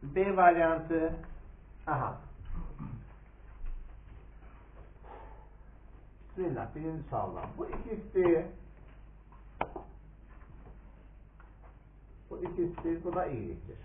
B variantı. Aha. Bismillah, birinci sualdan. Bu ikisi, bu ikisi, bu da iyiliktir.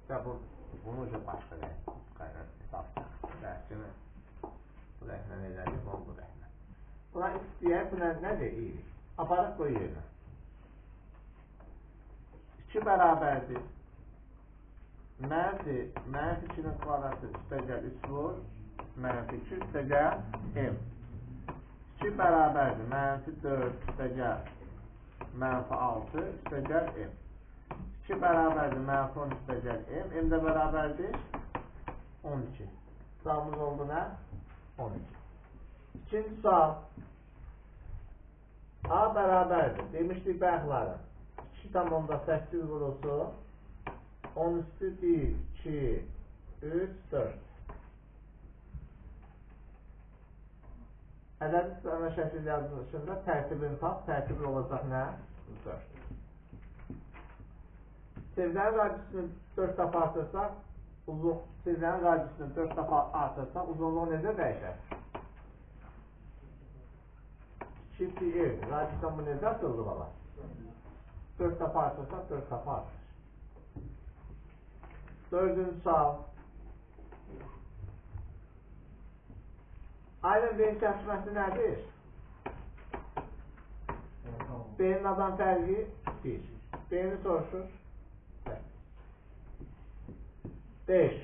Və bunu uca başqa hesabda. Dərsini bu rəhmən elədik, bunu bu rəhmən. Buna x deyək, bu nədir? İyilik. Aparaq qoy yerinə. 2 bərabərdir. Mənfi 2-nin kvadratı üstəgəl 3 vur, mənfi 2 üstəgəl m. 2 bərabərdir. Mənfi 4 üstəgəl mənfi 6 üstəgəl m. 2 bərabərdir. Mənfi 10 üstəgəl m. M də bərabərdir 12. Sualımız oldu nə? 12. İkinci sual. A bərabərdir. Demişdik bəxları. 2,8 vurulsu 10 üstü 1, 2, 3, 4. Ədədi sıralama şəkil yazılışında tərtibini tap, tərtibli olacaq nə? 4. Çevrənin radiusunu 4 dəfə artırsaq, çevrənin radiusunu 4 dəfə artırsaq, uzunluğu necə dəyişər? 2 pi r. Radiusdan bu necə açıldı bala? 4 dəfə artırsaq, 4 dəfə artır. Dördüncü sual. A ilə B-nin kəsişməsi nədir? B-nin A-dan fərqi 1. B-ni soruşur. 5.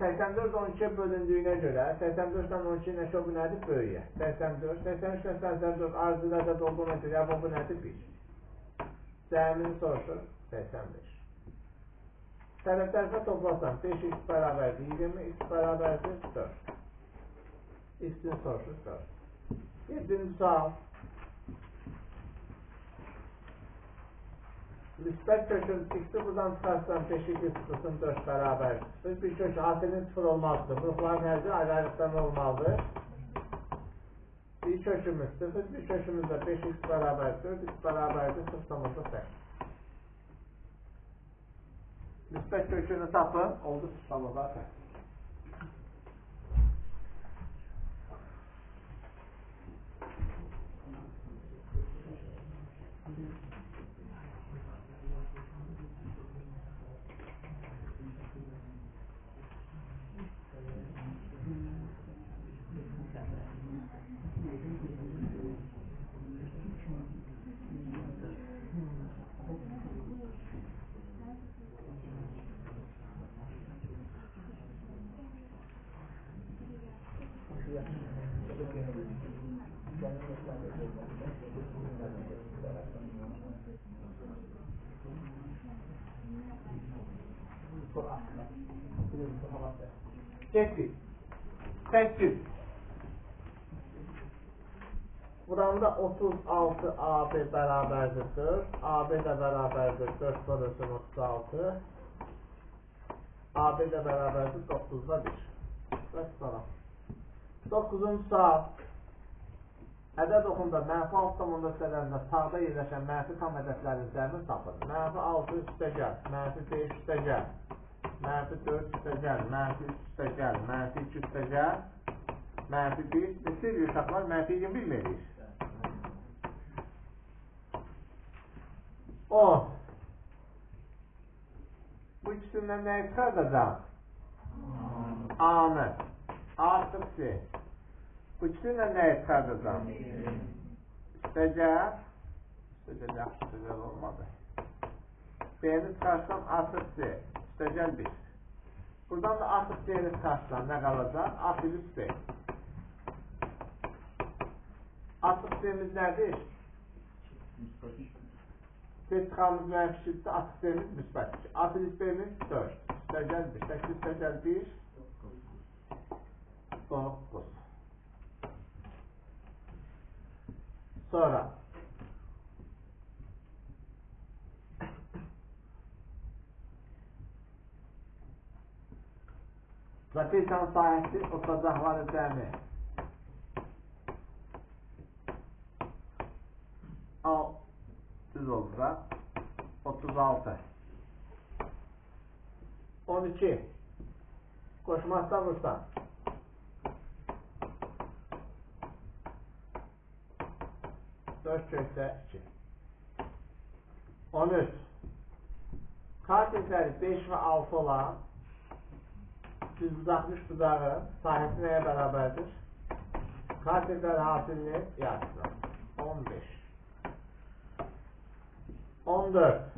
84 12-yə bölündüyünə görə 84-dən 12 nəşə bu nədir? Böyüyə. 84, 83-dən 84 ardıcıl ədəd olduğuna görə bu nədir? 1. Cəmini soruşur. 85. Tərəf tərəfə toplasam 5x bərabərdir 20, x bərabərdir 4. X-ini soruşur 4. 7-ci sual. Müsbət kökün x-i buradan çıxarsam 5x qısım 4 bərabərdir 0. Bir kök hasilin 0 olmalıdır. Vurğuların hərci ayrı-ayrılıqdan olmalıdır. Bir kökümüz 0, bir kökümüz də 5x bərabərdir 4, x bərabərdir 0,8. Müsbət kökünü tapın, oldu 0,8. Getdik. 8. Buranda 36 AB bərabərdir 4. AB də bərabərdir 4 bölünsün 36. AB də bərabərdir 9-da 1. Vəssalam. 9-cu sual. Ədəd oxunda mənfi 6,3-lərində sağda yerləşən mənfi tam ədədlərin cəmini tapın. Mənfi 6 üstəgəl, mənfi 5 üstəgəl, mənfi 4 üstəgəl, mənfi 3 üstəgəl, mənfi 2 üstəgəl, mənfi 1. Neçə eləyir uşaqlar? Mənfi 21 mi eləyir? 10. Bu ikisindən nəyi çıxardacaq? A-nı. A çıxıb C. Bu ikisindən nəyi çıxardacaq? Üstəgəl. Üstəgəl yaxşı üstəgəl olmadı. B-ni çıxarsam A çıxıb C. Üstəgəl 1. Buradan da A çıxıb C-ni çıxarsam nə qalacaq? A plus B. A çıxıb C-miz nədir? C çıxarımız mənfi 2-dir, A çıxıb C-miz müsbət 2. A plus B-miz 4. Üstəgəl 1. 8 üstəgəl 1. 9. Sonra Trapeziyanın sahəsi oturacaqları cəmi. Al, düz oldu da. 36. 12. Qoşmazda vursan. 4 kökdə 2. 13. Katetləri 5 və 6 olan düzbucaqlı bucağın sahəsi nəyə bərabərdir? Katetlər hasilinin yarısına. 15. 14.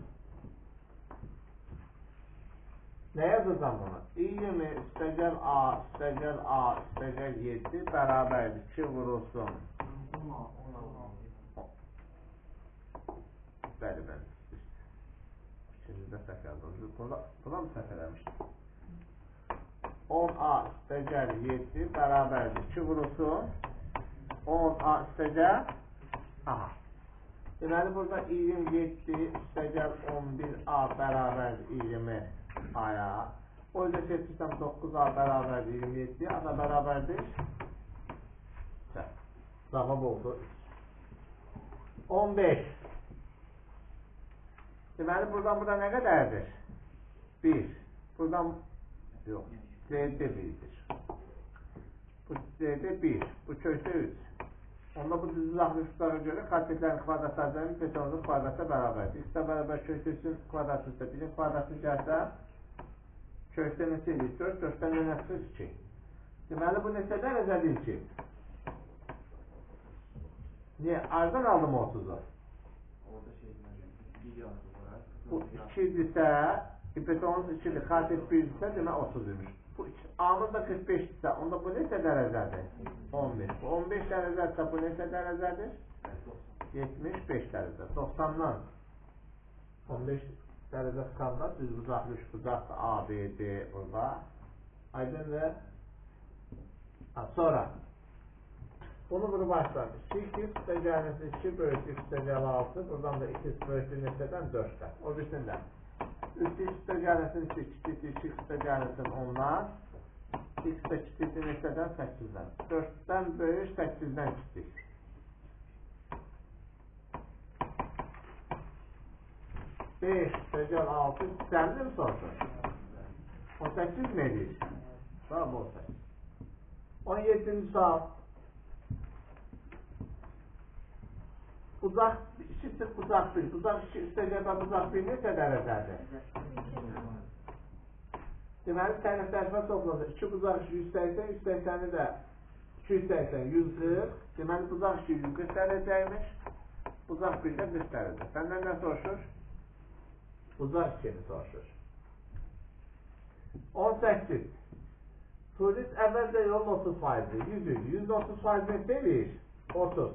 Nə yazacağım bunu? 20 üstəgəl A, üstəgəl A, üstəgəl 7 bərabərdir. 2 vurulsun. Bəli, bəli. İkincidə səhv yazdım. Buna mı səhv eləmişdim? 10A üstəgəl 7 bərabərdir. 2 vurulsun. 10A üstəgəl. Aha. Deməli, burada 27 üstəgəl 11A bərabərdir 20 A-ya. O yüzden seçirsəm 9A bərabərdir 27, A da bərabərdir. Cavab oldu 3. 15. Deməli, buradan bura nə qədərdir? 1. Buradan, yox, CD 1-dir. Bu CD 1, bu kökdə 3. Onda bu düzbucaqlı bucağa görə katetlərin kvadratları cəmi betonun kvadratı bərabərdir. X-də bərabər kökdə 3-ün kvadratı üstə 1-in kvadratı gəlsə, kökdə neçə edir? 4, 4-dən nə çıxır? 2. Deməli, bu neçə dərəcədir ki? Niyə? Ardan aldım 30-u. Bu 2-dirsə, betonun 2-dir, katet 1-dirsə, demək 30 imiş. Bu A-mız da 45-dirsə, onda bu neçə dərəcədir? 15. Bu 15 dərəcədirsə, bu neçə dərəcədir? 75 dərəcə. 90-dan 15 dərəcə çıxanda düzbucaqlı üçbucaqdır A, B, D burada. Aydındır. Sonra bunu vurub açsam 2, 2 üstəgəlməsi 2 böyüdü üstəgəl 6. Buradan da 2 böyüdü neçədən? 4-dən. O birisində. 3 üstəgəlməsin 2, 2, 2 üstəgəlməsin 10-dan. X də kiçikdir neçədən? 8-dən. 4-dən böyük 8-dən kiçik. 5 üstəgəl 6 cəmli mi soruşur? 18 mi eləyir? Tamam, 18. 17-ci sual. Bucaq 2 çıx bucaq 1. Bucaq 2 üstəgəl və bucaq 1 neçə dərəcədir? Deməli, tərəf tərəfə toplanır. 2 bucaq 2 180, 180-i də 280, 140. Deməli, bucaq 2 140 dərəcəymiş. Bucaq 1 də 40 dərəcə. Səndən nə soruşur? Bucaq 2-ni soruşur. 18. Turist əvvəlcə yolun 30%-i, 100 idi. 130% neçə eləyir? 30.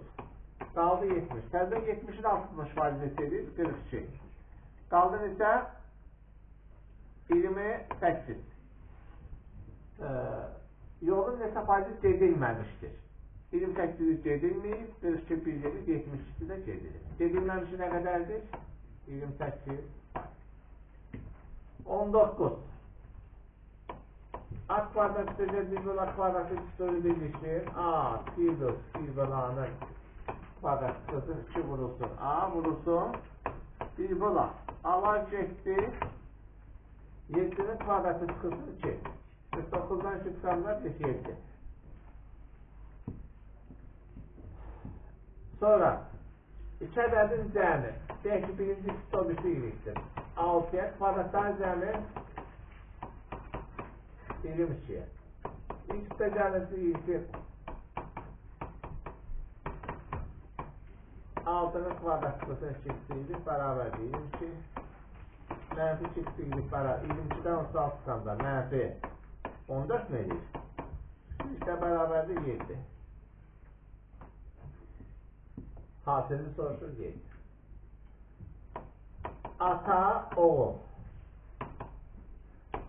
Qaldı 70. Təzədən 70-in 60% neçə eləyir? 42. Qaldı neçə? 28. Yolun neçə faizi gedilməmişdir? 28-i gedilməyib, 42 1 gedir, 72-si də gedilir. Gedilməmişi nə qədərdir? 28. 19. A kvadrat üstəgəl 1 bölü A kvadratı üstəgəl birleşir. A, 1 bölü 1 bölü A'nın kvadratı çıxılsın, 2 vurulsun. A vurulsun, 1 bölü A. A'lar getdi. 7-nin kvadratı çıxılsın 2. 49-dan 2 çıxanlar 7. Sonra 2 ədədin cəmi. Deyək ki, birinci ikisi o birisi y-dir. 6-ya kvadratların cəmi 22-yə. X də gəlməsi y-dir. 6-nın kvadratı çıxılsın 2 y bərabərdir 22. Mənfi 2 y bərabər 22-dən 36 çıxanda mənfi 14 nə eləyir? 3 də bərabərdir 7. Hasilini soruşur 7. Ata, oğul.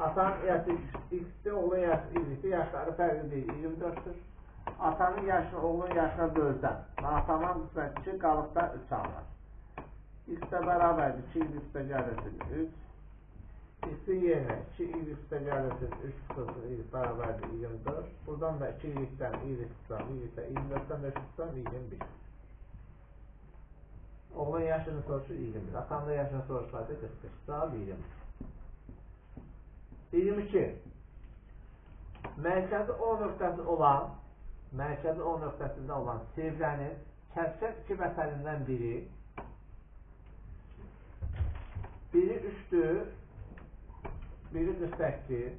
Atanın yaşı x-dir, oğlun yaşı y-dir. Yaşları fərqli deyil, 24-dür. Atanın yaşını oğlun yaşına bölsən, atamam qismət 2, qalıqda 3 alınır. X də bərabərdir, 2 y üstə gəlirsin 3. X-in yerinə 2 y üstə gəlirsin 3 çıxılsın y bərabərdir 24. Buradan da 2 y-dən y çıxsan, y-dən 24-dən 3 çıxsan 21. Oğlun yaşını soruşur 21. Atanın da yaşını soruşsaydı 45. Cavab 21. 22. Mərkəzi O nöqtəsi olan, mərkəzi O nöqtəsində olan çevrənin kəskin iki vətənindən biri, biri 3-dür, biri 48,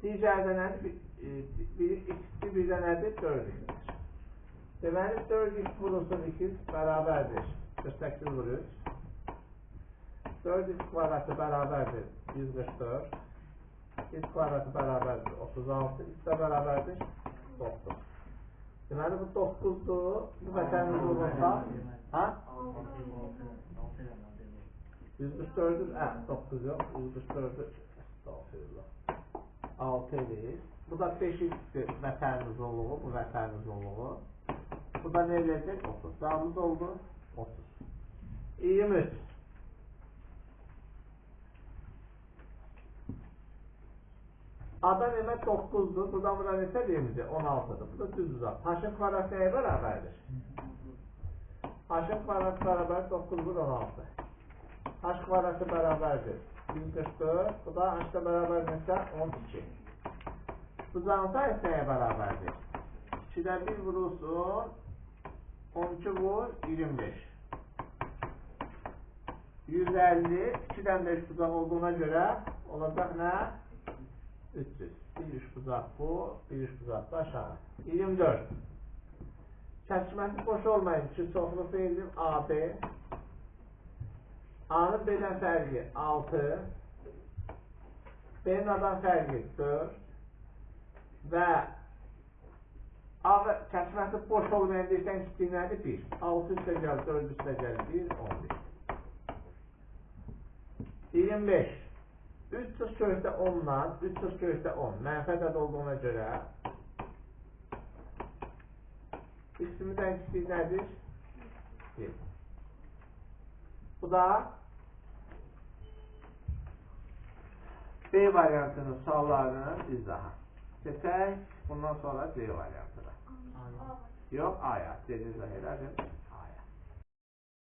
digəri də nədir? Biri x-dir, biri də nədir? 4x-dir. Deməli, 4x vurulsun x bərabərdir 48 vur 3. 4x kvadratı bərabərdir 144. X kvadratı bərabərdir 36. X də bərabərdir 9. Deməli, bu 9-dur. Bu vətənin uzunluğunda. Ha? 144-ü, 9 yox, 144-ü, estağfirullah. 6 eləyir. Bu da 5x-dir vətənin uzunluğu, bu vətənin uzunluğu. Bu da nə eləyəcək? 30. Cavabımız oldu 30. 23. A-dan M 9-dur. Buradan bura neçə deyimizdir? 16-dır. Bu da düz uzaq. H-ın kvadratı nəyə bərabərdir? H-ın kvadratı bərabər 9 vur 16. H kvadratı bərabərdir 144. Bu da H-da bərabər neçə? 12. Bucağın sayısı nəyə bərabərdir? 2-də 1 vurulsun 12 vur 25. 150. 2-dən 5 bucaq olduğuna görə olacaq nə? 300. Bir üç bucaq bu, bir üç bucaq da aşağı. 24. Kəsməsi boş olmayın ki, çoxlu fe'lim AB. A-nın B-dən fərqi 6. B-nin A-dan fərqi 4. Və A və kəsməsi boş olmayan deyirsən kiçiyi nədir? 1. 6 üstə gəl, 4 üstə gəl, 1, 11. 25. 3 çıx kökdə 10-dan, 3 çıx kökdə 10. Mənfi ədəd olduğuna görə x-imizdən kiçiyi nədir? 1. Bu da B variantının suallarının izahı. Keçək bundan sonra C variantına. Yox, A-ya. C-ni izah elədim. A-ya.